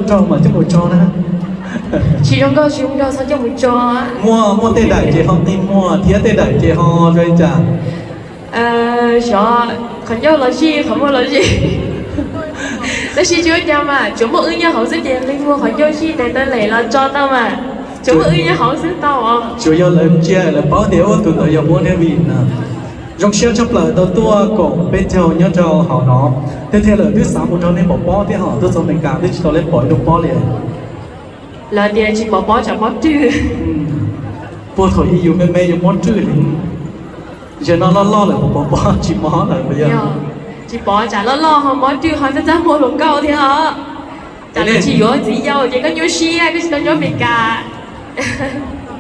nrog mas coj mus tso na. Tsis zoo nkauj tsis zoo nraug txhob coj mus tso. Muaj, muaj tej daim ces ho qi muag thiab tej daim ces ho zoo li cas? Xyov, qhov ncauj los zij qhov muag los zij. Tab sis tsis ua cas mas tsuas muaj wb nyob hauv xwb ces qi muag qhov ncauj zij tes taw lem los tso tau mas. Tsuas muaj wb nyob hauv xwb tau os. Tsuas yog lawv ntsia lawv paub tias ua tus ntawd yog Huab thiab Vim na. Zoo siab tshaj plaws tau tuaj koom peb caug nyob rau hauv no. Thiab thiaj lawm twb xav mus nrog nej pom pob thiab ho tuaj txog Amelikas twb tsis tau leb pom ib lub pob li. Lawv tias tsis pom pob tsam mob rwj. Puag thaum ub yus me me yus mob rwj li. Zaum no loj loj lawm pom pob tsis mob lawm puas yog? Tsis pom tsam loj loj ho mob rwj ho txaj txaj muag hluas nkauj thiab os. Tsam lawv tsis yuav txiv yau ces koj nyuaj siab koj tsis tau nyob Amelikas.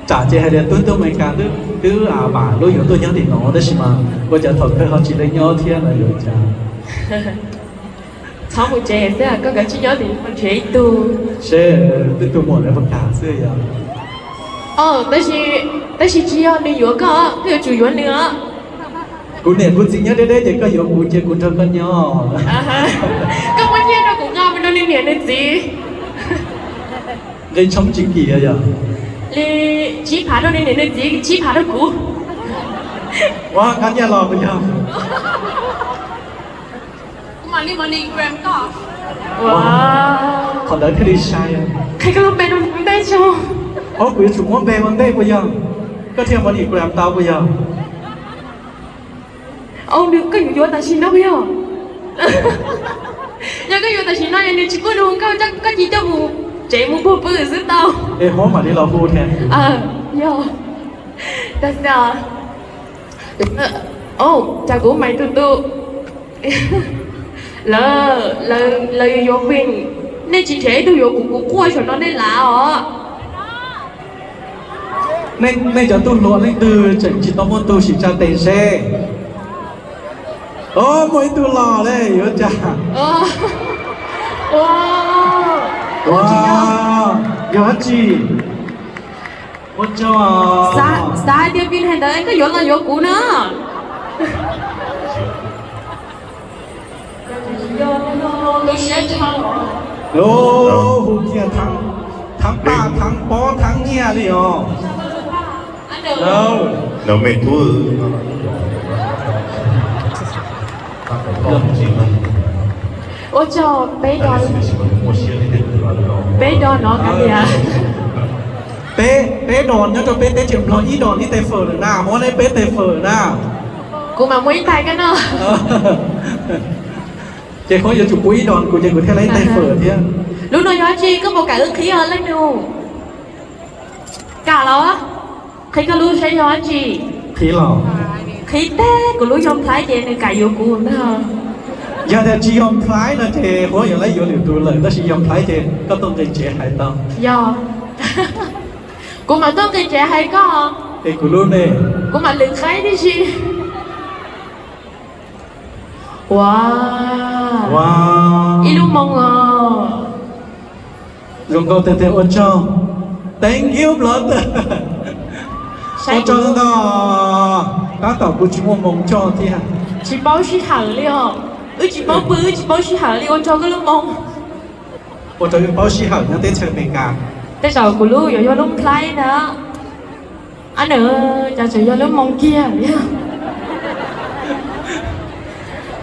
Tsam ces hais tias tuaj tuaj Amelikas twb vam lub yuav tuaj nyob tim no tab sis mas ua cas thaum kawg ho tsis tau nyob thiab no yuav cas. Txhob mus tsev xwb koj kav tsij nyob tim no nrhiav ib tug. Seb twb tus muam lawv puas kam xwb yog. Tab sis tsis yog nws yuav koj, koj yuav tsum yuav nws os. Kuv niam kuv txiv nyob deb deb ces koj yuav kuv ces kuv nrog koj nyob. Koj muab nyiaj rau kuv nqa mus rau nws niam nws txiv. Nqi tshoob tsis kim yog? Li tsib phav rau nws niam nws txiv, tsib phav rau kuv. Ua kab nyiaj los puas yog? Kuv mam li money gram koj. Qhov ntawd thiaj li sai. Qhia koj lub npe rau nws ua ntej tso. Ob, kuv yuav tsum muab npe ua ntej puas yog? Koj thiaj money gram tau puas yog? Nws koj yuav yuav tam sim no puas yog? Yog koj yuav tam sim no es nws tsis pub nws hu nkauj, koj cia coj mus tsev mus puag pw xwb tau. Es Huab mam li los hu thiab. Yog. Tag xwb. Cas kuv mais tus tus lawv, lawv yuav yuav Vin, nej tsis nrhiav ib tug yuav kuv, kuv quaj saum no nej lav os. Nej cov tub hluas leej twg tseem tsis tau muaj tug sim tsa tes seb. Muaj ib tug los le yuav cas. Yog dab tsi? Ua tsaug. Xav hais tias Vin hais ntawd koj yuav los yuav kuv na. Hu kiag thab paj thab pob thab nyiaj li os. Ua tsaug peb, peb dos no kav liam. Peb, peb dos nyob rau peb teb chaws Nplog ib dos ib tais fawm lawm na, muab neb peb tais fawm na. Kuv mam muab ib tais koj noj. Ces koj yuav tsum pub ib dos kuv ces kuv thiaj li ib tais fawm thiab. Lub no yog dab tsi koj puas kam wb qhib os leej nus? Kam los? Qhib koj lub saib yog dab tsi. Qhib los? Qhib tag kuv lub yog nplhaib ces nws kam yuav kuv ntag. Yog tias tsis yog nplhaib no ces Huab yuav lawv yuav lwm tus lawm, tab sis yog nplhaib ces koj tuaj nqis tsev hais tau. Yog. Kuv mam tuaj nqis tsev hais koj. Es kuv lub ne? Kuv mam lwm qaib tib si. Ua, ib lub moo os. Zoo nkauj tiag tiag, ua tsaug. Thank you brother. Ua tsaug ntau. Tab tom kuv tsis muaj moo coj thiab. Tsis paub sij hawm li os. Wb tsis paub pw wb tsis paub sij hawm li, ua tsaug koj lub moo. Ua rau wb paub sij hawm nyob teb chaws Amelikas. Tej zaum kuv lub yuav yog lub nplhaib ntag. Ab nws, cas tseem yog lub moo kiag.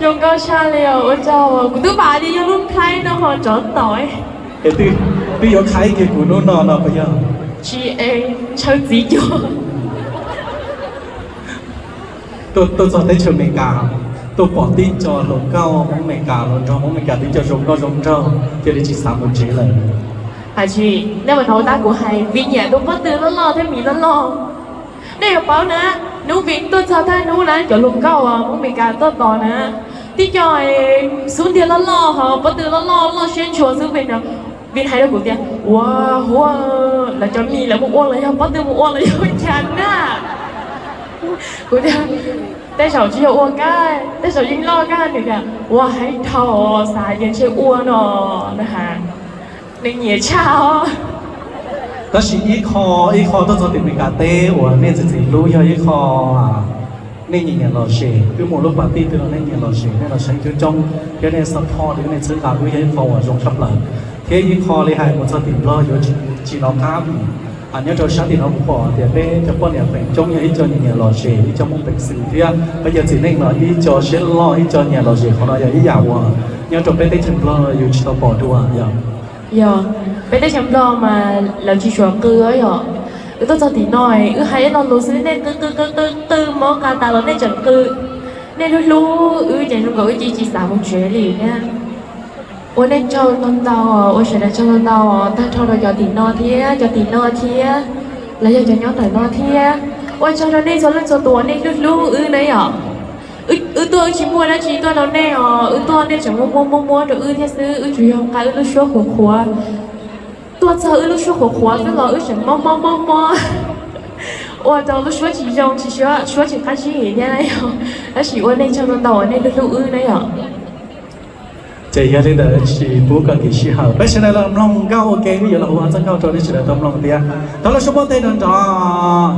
Zoo nkauj tshaj li os, ua tsaug. Kuv twb pom tias yog lub nplhaib no ho tsov tom. Es twb yuav qhaib kiag kuv hnub no no puas yog? Tsis es ntshaw txiv cuag. Tuaj txog teb chaws Amelikas, tuaj pom tib co hluas nkauj Hmoob Amelikas los nrog Hmoob Amelikas tib co zoo nkauj zoo nraug, cia li tsis xav mus tsev lawm. Hais tsis, nej puas hnov tab kuv hais vim nyiam tus pob tw loj loj thiab mis loj loj. Nej yuav paub na, hnub Vin tuaj txog tag hnub na cov hluas nkauj Hmoob Amelikas tuaj tos na, tib co xub ntiag loj loj ho pob tw loj loj loj siab ntshua xwb Vin no. Vin hais rau kuv tias, ua, Huab, lawv cov mis lawv mus ua los yog pob tw mus ua los yog cas na? Kuv tias, tej zaum tsis yog ua kab, tej zaum yeej loj kab. Nws tias ua heev dhau, xav hais tias ntshe ua no na has. Nws nyiam tshaj os. Tab sis ib qho, ib qho tuaj txog tim Amelikas teb uas nej txiv txiv hlub yog ib qho nej nyiam nyiam lom zem, twb muaj lub pas tij twg los nej nyiam lom zem, nej los saib coob coob thiab nej support thiab nej txhawb nqa wb yog ib qho uas zoo tshaj plaws. Thiab ib qho li hais mus txog tim Nplog yuav tsis nov qab. Nyob rau sab tim no kuv pom tias peb cov poj niam feem coob yog ib co nyiam nyiam lom zem, ib co muaj peev xwm thiab peb cov txiv neej los ib co siab loj, ib co nyiam lom zem. Qhov no yog ib yam uas nyob rau peb teb chaws Nplog yus tsis tau pom dua yog. Yog, peb teb chaws Nplog mas lawv tsis tshua qw yom. Wb tuaj txog tim no, wb hais ib lo lus xwb nej qw qw qw qw qw mob qa tas los nej tseem qw. Nej hlub hlub wb ces zoo nkaus wb cia li tsis xav mus tsev li thiab. Ua nej tsaug ntau ntau, ua sawv daws tsaug ntau ntau, tag nrho rau cov tim no thiab cov tim no thiab, los yog cov nyob ntawm no thiab. Ua tsaug rau nej txhua leej txhua tus uas nej hlub hlub wb na yom. Wb tuaj wb tsis muaj dab tsi tuaj rau nej os, wb tuaj nej tseem muab muab muab muab rau wb thiab xwb, wb tsuas yog nqa wb lub suab qhuav qhuav. Tuaj txog wb lub suab qhuav qhuav xwb los wb tseem mob mob mob mob. Ua rau lub suab tsis zoo, tsis suab tsis qab zib thiab na yom. Tab sis ua nej tsaug ntau ntau uas nej hlub hlub wb na yom. Ces yog li ntawd tsis pub kom nkim sij hawm, peb sawv daws los mloog nkauj ua ke, wb yuav los hu ob txoj nkauj rau nej sawv daws tau mloog thiab. Thov lub suab npuaj tes nrov nrov.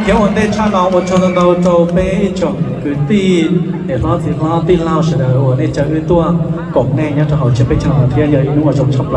Thiab ua ntej tshaj no ua tsaug ntau ntau rau peb ib tsoom kwv tij, niam hlob txiv hlob tij laug sawv daws uas nej caw wb tuaj koom nej nyob rau hauv tsev peb chaw no thiab yog ib hnub uas zoo tshaj